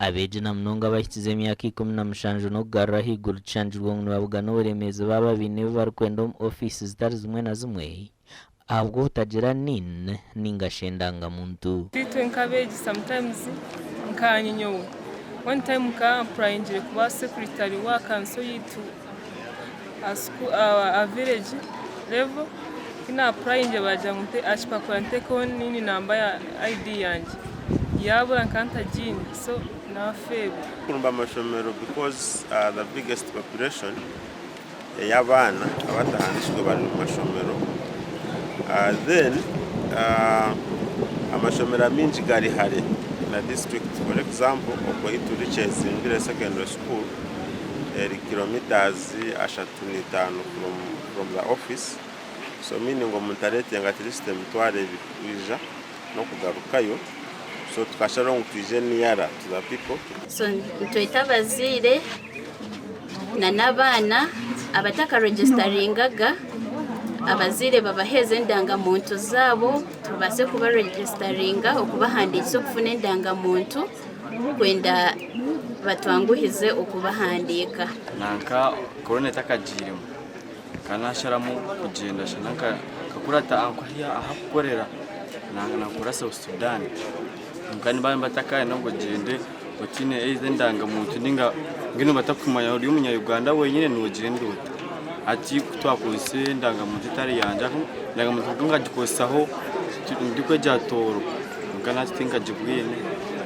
Abeegi na munonga abahikize emyaka 17 n'okugarura ahaiguru kishangirwe ngu nibabugana oburemeezi baaba baine ebi barikwenda omu ofiisi zitari zimwe na zimwe ahabw'obutagira NIN ninga shi endangamuntu. Itwe nk'abeegi sometimes nkanye nyowe one time nka applyingire kuba secretary wa council yitu aha village level ku na applyingire bagira ngu aha kipapura ntekeho NIN number ya ID yangye yabura nkaba ntagiine so nafeerwa. Kurumba amashomero because the biggest population ey'abaana abatahandikirwe bari omu mashomero then amashomero amaingi gari hare na district for example okwe ahi turi Kyezimbire secondary school eri kilometers 35 from the office so meaning omuntu aretenga at least 20,000 kwija n'okugarukayo so tukasharaho ngu twije nearer to the people. So nitweta abazaire na n'abaana abatakaregisitaringaga abazaire babaheeze endangamuntu zaabo tubaase kubaregisitaringa okubahandiikisa okufuna endangamuntu kwenda batwanguhize okubahandiika. Nanka korona etakagiiremu nkaba nasharamu kugyenda shana nkakurata anko ahakukorera nankora South Sudan kwonka nibaba nibatakayenda ngu ogyende otiine either endangamuntu ninga mbwenu batakumanya ori omunya Uganda wenyine nogyenda ota. Hati kutwakozesa endangamuntu etari yangye endangamuntu nkagikozesaho ndikwegyera Tooro kwonka nahati tinkagibwine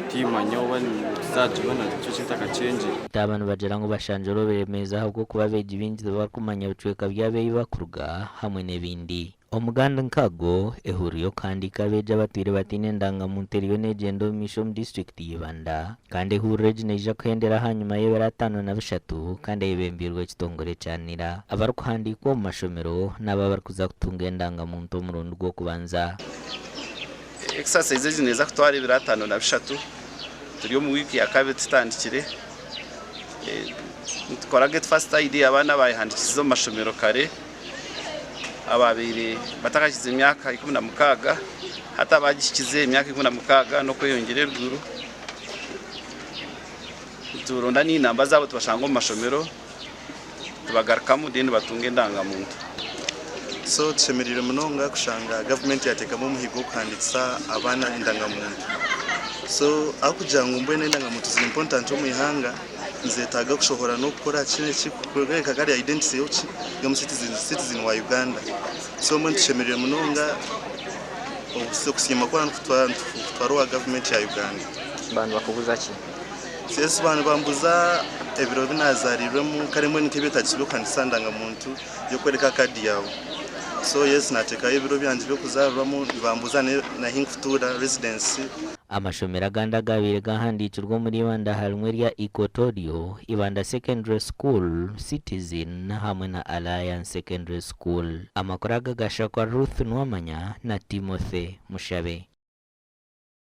timanya oba tuzagibona nikyo ekintakyengire. Aba nibagira ngu bashangire oburemeezi ahabw'okuba abeegi baingi tibarikumanya bicweka byabo ei barikuruga hamwe n'ebindi. Omuganda nk'ago, ehururu y'okuhandiika abeegi abatwire bataine endangamuntu eriyo neegyenda omu maisho omu disiturikiti ya Ibanda kandi ehururu egi neija kuhendera ahanyima y'ebiro 53 kandi eyebembeirwe ekitongore ekya nira. Abarikuhandiikwa omu mashomero n'abo abarikuza kutunga endangamuntu omurundi gw'okubanza. Exercise egi neeza kutwara ebiro 53, turi omu wiiki ya kabiri tutandikire. Nitukora Get First ID abaana abayehandikiisize omu mashomero kare ababaire batakahikize emyaka 16, hati abagihikize emyaka 16 n'okweyongyera eruguru. Nituronda n'enamba zaabo tubashanga omu mashomero tubagarukamu then batunga endangamuntu. So tushemereire munonga kushanga gavumenti yateekamu omuhigo gw'okuhandiikisa abaana endangamuntu. So ahabw'okugira ngu mbwenu endangamuntu ziri important omu ihanga, nizetaaga kushohora n'okukora ki neki kworeka kare identity y'oki y'omu citizen wa Uganda. So mbwenu tushemereire munonga okusiima kwona nikutwara owa gavumenti ya Uganda. Ba nibakubuza ki? Yes ba nibambuza ebiro bi nazarirwemu kare mbwenu nk'ebyetagiso by'okuhandikisa aha ndangamuntu y'okworeka kaadi yaawe. So yes nateekayo ebiro byangye by'okuzarirwamu nibambuza n'ahi nkutuura, residence. Amashomero agandi agaabaire gaahandiikirwe omuri Ibanda harimu erya Equatorial, Ibanda Secondary School, Citizen hamwe na Alliance Secondary School. Amakuru aga gashakwa Ruth Nuwamanya na Timothy Mushabe.